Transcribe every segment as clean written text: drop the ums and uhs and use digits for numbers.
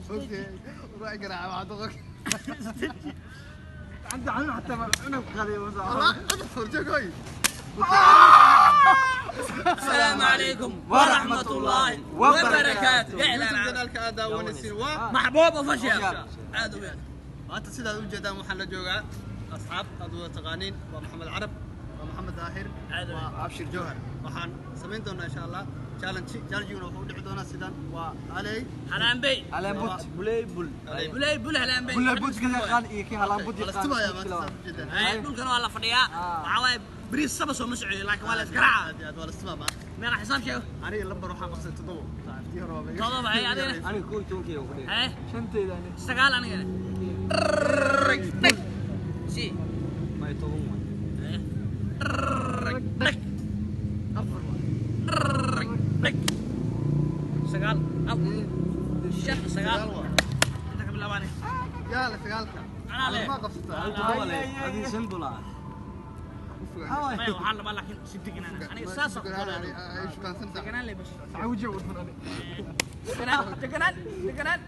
Ruux garaaca waa doqon. Gacanta xanuun xataa ma cunug qaday. Allah, horjoogoy. السلام عليكم ورحمة الله وبركاته. YouTube channelka aad daawanaysiin waa محبوب وفشل عاد وين. Maanta sidaad u jeedaan waxaan la joogaa asxaab aad wada taqaaniin, waa Maxamed Carab, waa Maxamed Daahir, waa Abshir Jawhar. Waxaan samayn doonaa insha Allah challenge. Challenge-guna wuxuu u dhici doonaa sidan: waa aley هلان بي. Halaanbut Buley bul. بلاي بول هلان بي. Bulay but ka yaqaan iyo kii halaanbut waa la yaqaan. istimaya maanta sidaad u jeedaan. هاي dhulkan waa la fadhiyaa. Waxaa waaye bariis saba soo ma socdo, laakiin waa la isgaraaca. Aad iyo aad waa la istimaa maanta. Meeqa xisaab sheego? Aniga lambar waxaan qabsay 7. Tii hore waa laga- 7, hay, adigana? Aniga 11-kii ku dhigay. Haye. Shanteyda ani. 9 anigana. Dhag si. May 10 waay. Haye. Dhag. 4 waa. Dhag. 9, 4, 5, 9. 9 waa. Inta ka bilaabaani. Yaa la sagaalka. Anaa leh. Ma qabsataa? 7 leh. Adii 5 bula. Ku fogaan. Maya, waxaan rabaa laakiin si deganaan aniga saas aan ku Ay, ay shukaansantaa. Deganaan leh bas. Cawji u dhufan ani. Deganaan, deganaan, deganaan.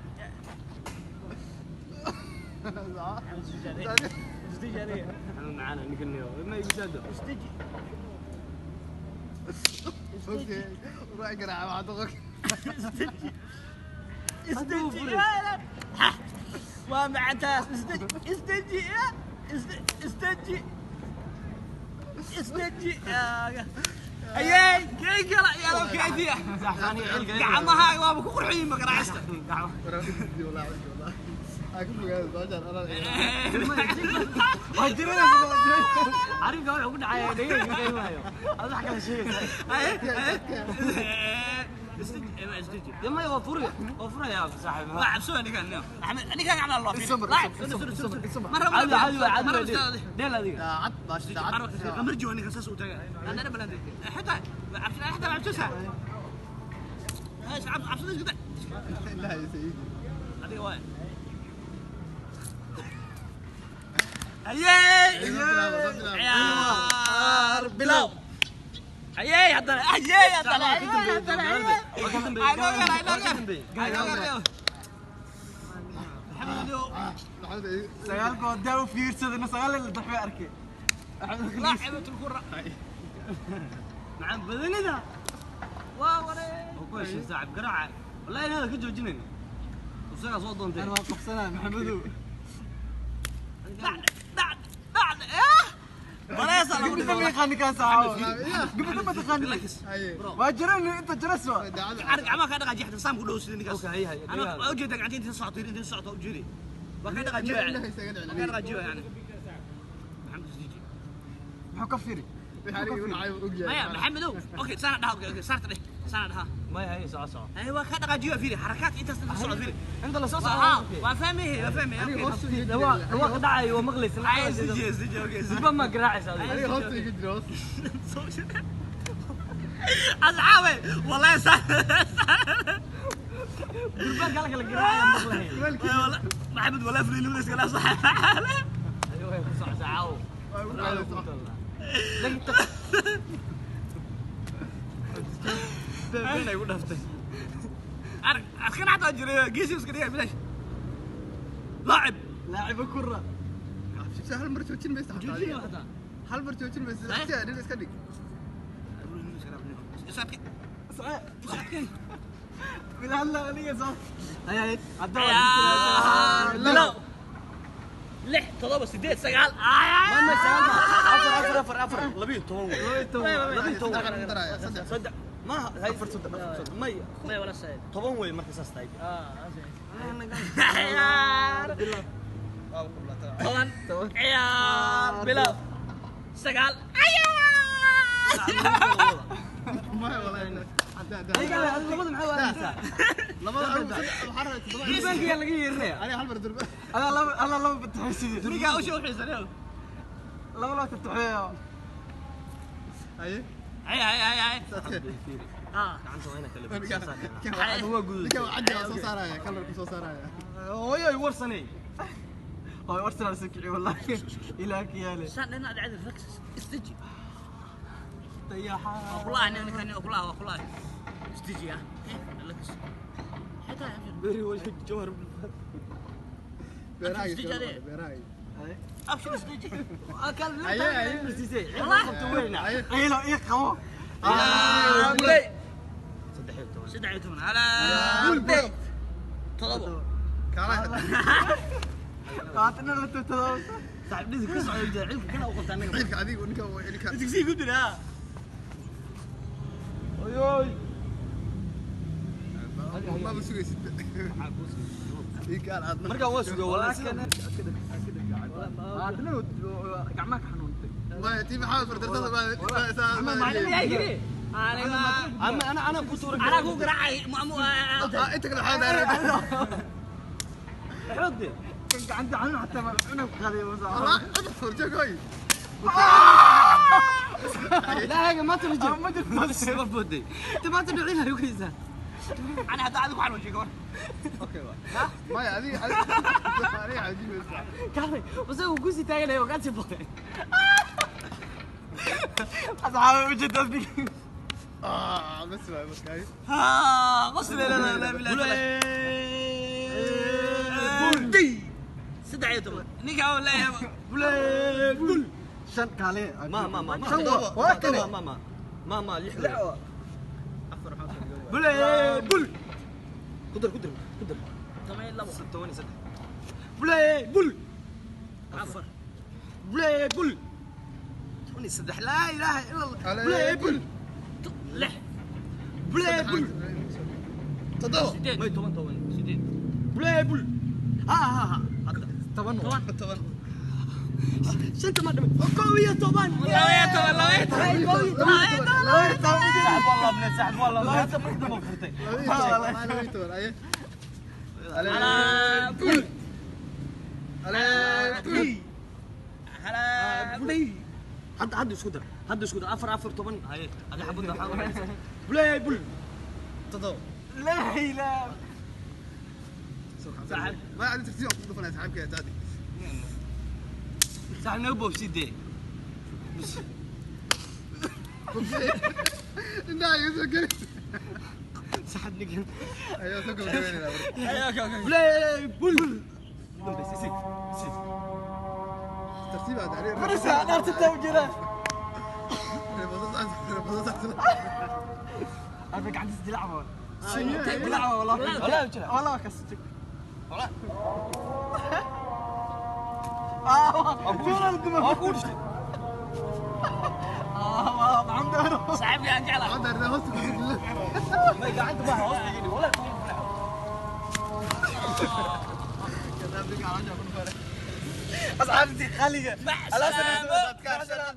Xanuun macaan ninkan niyo. Ma igu saado. Okay. Ruux garaaca waa doqon. Isdeji ha, waa macantaas. Isdeji, isdeji, isdeji, isdeji. Ayey kay gala yaalo kaydiya. Gacmahaaga waaba ku qurxiyin ma garaacista. Wallahi, wallahi. Ay, ku fogaado baashaan, anaa Waa jirada. Arrinka wuxuu ku dhacay dhageyga qiimayo. Aad wax kala sheegaysaa. Isdeji, isdeji. Dee maya, waa furi. Waa furaya saaxiib. Waa cabsoo ninkan, axmed ninkan gacmaha loo Ismar, fiiri. ismar, ismar. Marra. Caadi caadi waa caadi waa dheel. Dheel adiga. Daacad baash daacad. قمرجي وانا قصص وتاع انا بلند حتى عبد حتى عبد تسعة ايش عبد عبد كده. Ilaahay sayidi. هذه وين ايي عيار بلاو ايي هذا ايي هذا هذا. Sagaalka hadaa u fiirsadana sagaal la daxwe arkay. لاعبة الكرة. Macaan badanida. waa waree. Oo ku heshay saaxiib garaaca. Wallahi inaad ka joojinayno. Isagaa soo doontay. Ana waan qabsanaa Maxamedow. بعد بعد بعد ايه وليس. Gabadha ma yaqaan ninkaan saaxiib. Gabadha ma taqaan. Waa jiran inta jiras waa. عرق عماك هذا قاعد يحدث سام كله سنين. Okay, هي هي. انا اوجد قاعدين تسعة انت تسعة وجري وكان قاعد جوا يعني وكان قاعد جوا يعني محمد زيجي. Muxuu ka firi? ما محمد هو اوكي سنة ده اوكي صارت لي سنة ده. Maya, hay soco soco. ايوه كان قاعد جوا فيني حركات انت تسعة فيني. Inta la soo ها socdo. وفهمي وفهمي اوكي. Dhawaa dhacay waa maqlaysa. عايز زيجي زيجي اوكي زيجي. Durba ma garaacaysa adiga. اصحابي والله صار. Durba kala kala garaacaya maqlahay. والله محمد والله فري لي كلام صح. Ayuu way ku soco saacaw. Been ay ku dhaftay. أنا حتى أجري جيسي وسكريه بلاش لاعب. Laaciba kurra. Hal mar joojin maysa xataa. Hal mar joojin maysa. Nin iska dhig. Bila hadla aniga soo. Hay hay. Hadda بلو 6 7 8 9. Ma sagaal 4 4 4 4 12 wey. 12. Saddex saddex. 3 ma hay 4 3 4 3 may. ما ولا سيد. 10 wey marka saas tahay. عيار 10 عيار بلو 9 عيار. Maya wallahi. Adiga labada maxaa u aadaysaa? Labada waxaa rabay 7. Durbaanka laga yeerinaya. Aniga hal mar durba. Adaa laba adaa laba bataxaysid. نيكا وش وحيسن Laba laba tataxeeyo. Haye. هاي هاي هاي هاي. اه. Gacanta waa inaa kala Ninka bixisaa. Waa guduud. ninka waa caddi soo saaraya, kalarku soo saaraya. Hooyo ay warsanay. Waa Arsenal soo kici wallahi. Ilaa kiyaale. سان لنا عدد ركس استجي. Dayaxa. والله انا كان والله والله استجي ها لكس حتى يا بيري وجهك جوهر. beeraha. Abshir isdeji. اكل. أيه، أيه. والله. Aylo ii qabo. Bulay. 13. Ala Bul. 7. Kaalaha. Qaatna la todoba. صاحب ديزك كسر علك كنا وقفت عنك. Ciilka adigu ninka ninka. ديزك سي قدر ها. ايوي. Maba sugaysid. Ii kaal aad. Markaan waa sugay wallahi. Qaatna gacmaha ka xanuuntay. Maya tii maxaa fardartada baa. Macallin yaa yiri. Aniga انا كنت anaa ku garaacay maamu. Inta kale waxaa daaray. حدي. Kan gacanta xanuun xataa ma cunug qaaday. Allah, farjagoy. لا هاي ما ترجع. ما jirto. ما ترجع انت ما تدعي لها يكيسها. Ana hadda adigu xanuunjiyay gabar. Maya adiga adiga adiga cajiibeysa. كان بس هو كوسي تاعي وقعد يبغى. Asxaabi u jeedaa big. Ah, bas waay markaay. Ha, qosle la la la la. بول. 13. Ninka oo leeyahay. بول. Shan kaale. ما ما ما Shan waa kale. ما ما ما ما لح. Afar waxaa soo dhigo. بول بول. قدر قدر قدر. 12. 6 بول بول. 4. بول بول. 8 لا اله الا الله. بول بول. 6. بول بول. 7. 8. ما 8 8. 8. بول بول. ها ها ها. Toban. 10. شنت ما دمت قوية طبعا. 12. Laba iyo toban. سحب والله ابن سحب والله انت ما تقدر فرتي. 12 aye. Ala bul. Ale bul. Ala bul. حد حد اسكتر حد اسكتر افر افر طبعا هاي هذا حبنا بلاي بول. 7. La ilaha. Saaxib. Maya adiga tartiib ku dhufanay saaxiibkay taadi. سحب نوبو سيدي. Indhaha iga soo geli. سحب نقل. Ayaa soo gabagabeynayna marka. بلاي بول. سي سي سي. Tartiib aad ariga. Farisa dhaarta taa u jira. Arba gacanta dilacba. Dilacba wallahi. والله وجهه. Wallahi waa kas. Ah, tuura اقول شيء. Ah, maxaan daaro. Saaxiibkii aan jeclahay. Hadda ardaa hoosta ku jirta. ما قعدت ما هوستي ولا. Asxaabtii qaaliga. Mac salaamo. Salaam.